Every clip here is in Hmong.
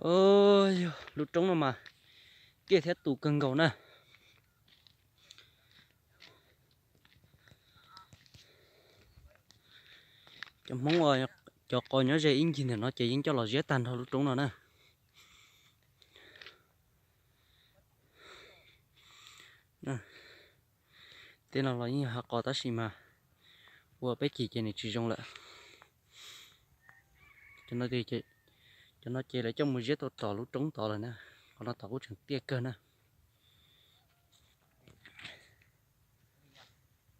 Oj, yog lub roob no mas kiag thiab tu kawg nkaus na. Cov Hmoob uas cov qos nyob ze ib ncig ntawm no ces yeej coj los ziab tag nrho lub roob no na. Tej no los yeej yog hav qos tab sis mas ua peb cim ces nws tsis zoo lawm. Cov no ces lawv coj mus ziab tau tom lub roob tod lawm na. Qhov no tom kuj tseem tiaj kawg na.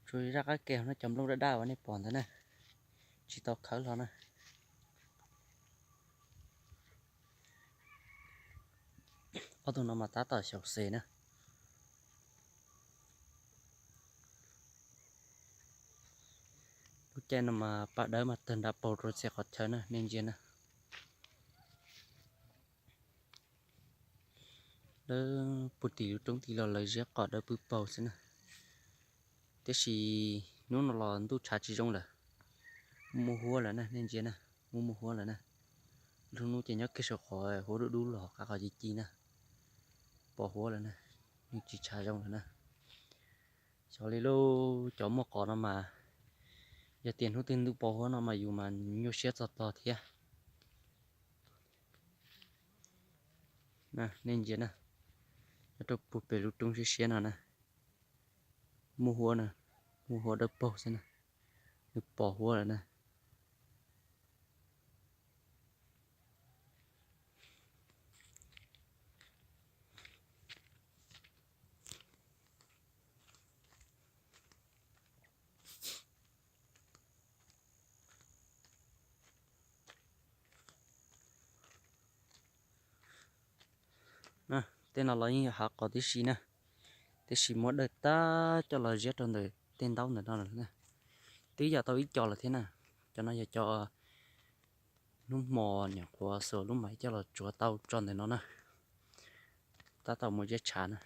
Tsuas zaj qab ke no cov nplooj daj daj uas nej pom ntawd na, tsis tau khawb hlo na. Ob tug no mas tab tom xyaum xes na. Lub caij no mas paj dawb mas tawg nra paug rau txhia qhov chaw na nej ntsia na. Lawv puag tim lub roob tid los lawv ziab qos dawb pwb paug xwb na. Tiam sis hnub no los ntuj tshav tsis zoo lawm, muaj muaj huab lawm na nej ntsia na, muaj muaj huab lawm na. Lub hnub ces nyob kiag saum qhov huab dub dub los qab qhov ci ci na, pos huab lawm na, yeej tsis tshav zoo lawm na. Xyov li lub cov muaj qos no mas yog tias hnub twg ntuj pos huab no mas yus mas nyuaj siab txog tog thiab. Nej ntsia na, nyob rau puag pem lub roob siab siab no na, muaj huab na, muaj huab dawb paug xwb na, nws pos huab lawm na. Tej no los yeej yog hav qos tib si na, tiam sis muab dawj tag coj los ziab rau ntawm tej ntaub ntawm no lawm na. Twb yog tau ib co lawm thiab na. Cov no yog cov hnub hmo nyuam qhuav xuas lub maiv coj los tsuav tau tso ntawm no na. Tab tom muaj ziab tshav na.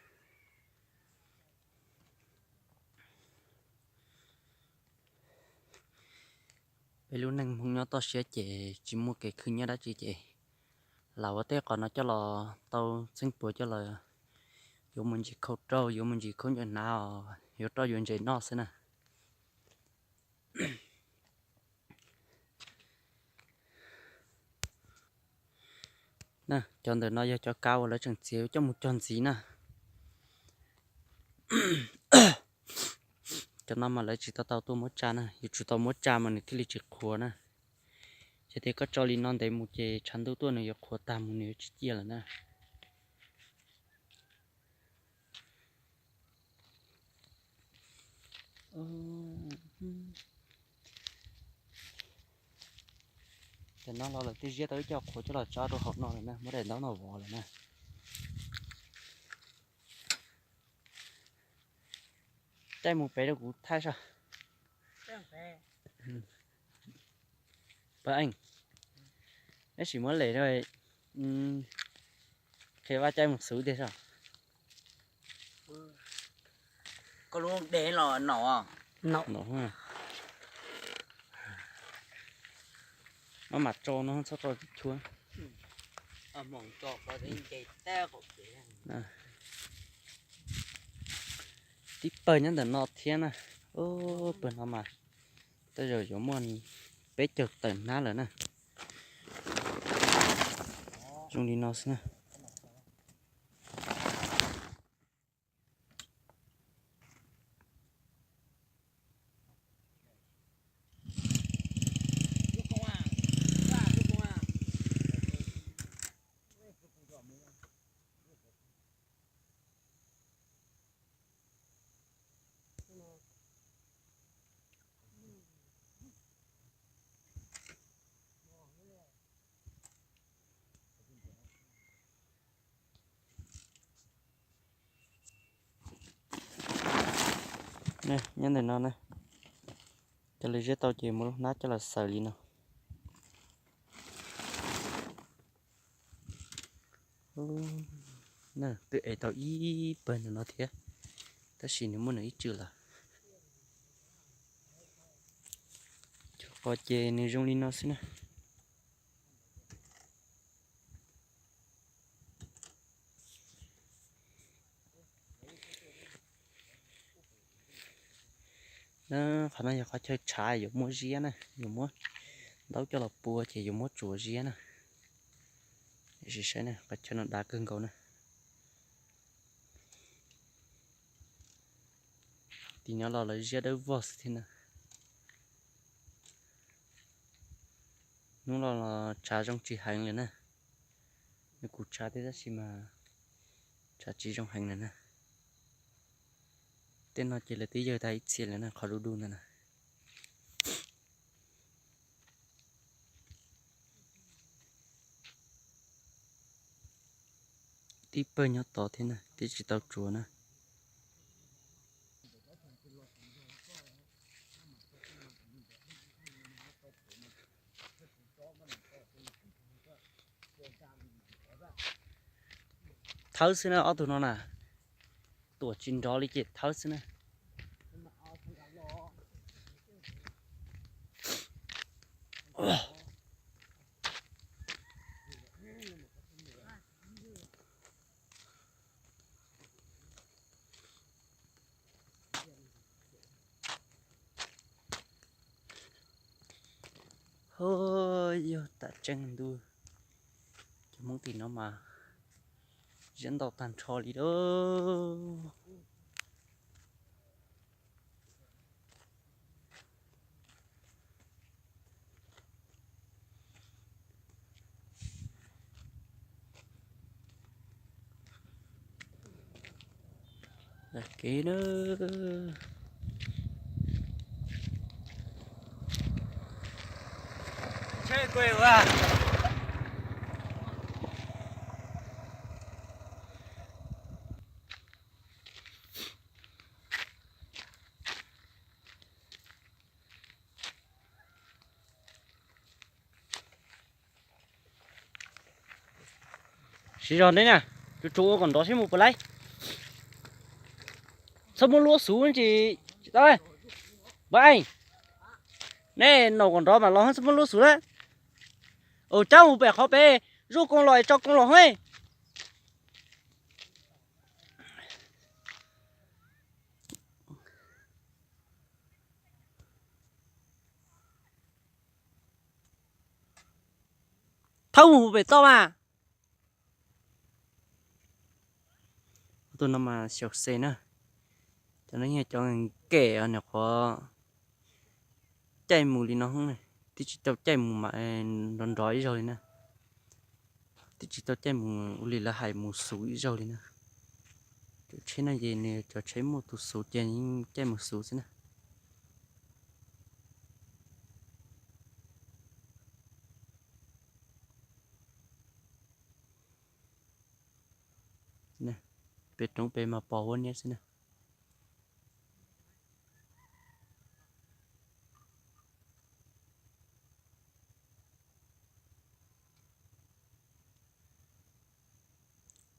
Peb lub neej Hmoob nyob toj siab ces tsis muaj kev khwv nyiaj dab tsi ces lam ua tej qos no coj los tau txheeb puas coj los yuav mus ntsis khau rau, yuav mus ntsis khaub ncaws hnav os, yuav roj yuav ntses noj xwb na. Cov ntawm no yog cov kav uas lawv tseem txiav coj mus cog ntxiv na. Cov no mas lawv tsis tau tau tuaj muab tsa na, yuav tsum tau muab tsa mas nws thiaj li tsis qhuav na. Yog tias koj tso li no ntev mus ces tshav ntuj tuaj nws yuav qhuav tag mus nws yuav tsis ciaj lawm na. Tam no los lawv twb ziab tau ib co qhuav coj los tso rau hauv no lawm na, muab daim ntaub no vov lawm na. Caij mus pem rau kuv thaij saib. Pab Eej, neb sim muab lem rau, qhia Vaj caij mus xwb tiag saib. Koj lub de los no. Maj mam tso no txhob tso tib chua. Tib pawg nyob ntawm no thiab na. Pawg no mas tej zaum yuav muaj peb caug tawm hnab lawm na. Zoo li no xwb na. Nyob ntawm no na, cov lawv ziab tau ces muab lub hnab coj los xaws li no. Twb ev tau ib pawg ntawm no thiab, tab sis nws muaj nws ib tswm lawm. Cov qos ces nws zoo li no xwb na. Qhov no yog qhov chaw tshav yuav muab ziab na, yuav muab ntaub coj los pua ces yuav muab tsuav ziab na. Sim saib na, qhov chaw no dav kawg nkaus na. Tim no los lawv ziab dawb vog xwb thiab na. Hnub no los tshav zoo tsis heev lawm na. Nws kuj tshav thiab tab sis mas tshav tsis zoo heev lawm na. Tej no ces lawv twb yawg tag ib txhia lawm na, qhov du du ntawd na. Tib pawg nyob tod thiab na, twb tsis tau tsuav na. Thawb xwb na ob tug no na, tuam tsis nrov li ces thawb xwb na. Ho, yog tam tseeb ntuj, cov Hmoob tim no mas ziab ntau tag nrho li lauj. Kev na. Siv zog neb na, tsuas tsuas ua kom nrov seb mus puas laib. Txhob muab luab xuv tsis tau. Neb naum kom nrov mas los txhob muab luab xuv lawm. Ua cab mus pem qhov pem, zuj koos los es tso koos los hov. Thawb mus pem toj mas. Tus no mas xyaum xes na. Cov no yog cov nkem os, nyuam qhuav caij mus li no, twb tsis tau caij mus mas nrov nrov ib zaug li na. Twb tsis tau caij mus ua li lawv hais mus xuv ib zaug li na. Cov tsheb no ces nws cov tsheb muaj tus xuv ces yeej caij mus xuv xwb na. Pem roob pem mas pos huab niab xwb na.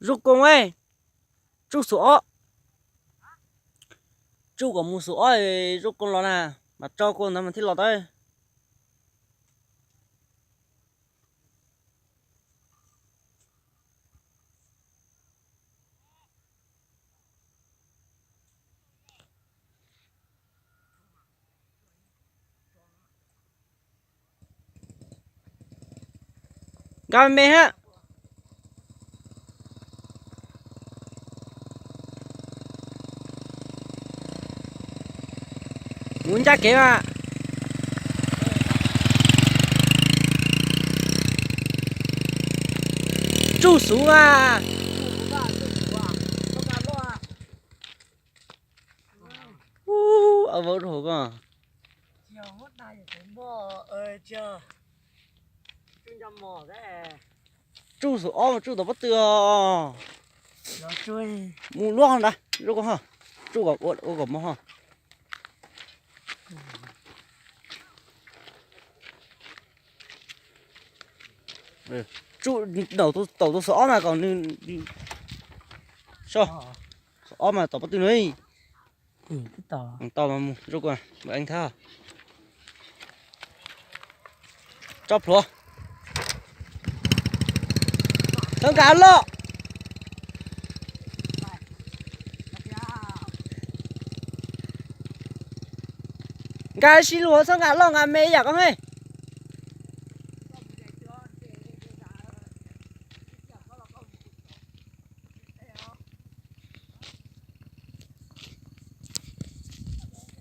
Zuj koos, tsuj xuv ob, tsuj kom mus xuv ob, zuj koos los na, mas tso koos ntawd mas thiaj los tau. Nkag me hab. Mus ncaj kev mas. Tsuj xuv mas. Ub, a vau rau hauv ko. Tsuj xuv ob mas tsuj tom pob tw os. Mus luaj ho ntawd, zoo ko ho. Tsuj kom ua kom mob ho. Tsuj, tau tus xuv ob mas kom nws, xuv ob mas tom pob tw no. Tau mas mus zoo ko, mus eev thab. Tso plhuav. Thawb nkag loj. Nkag sib luag txhob nqa loj nqa me yam koj he.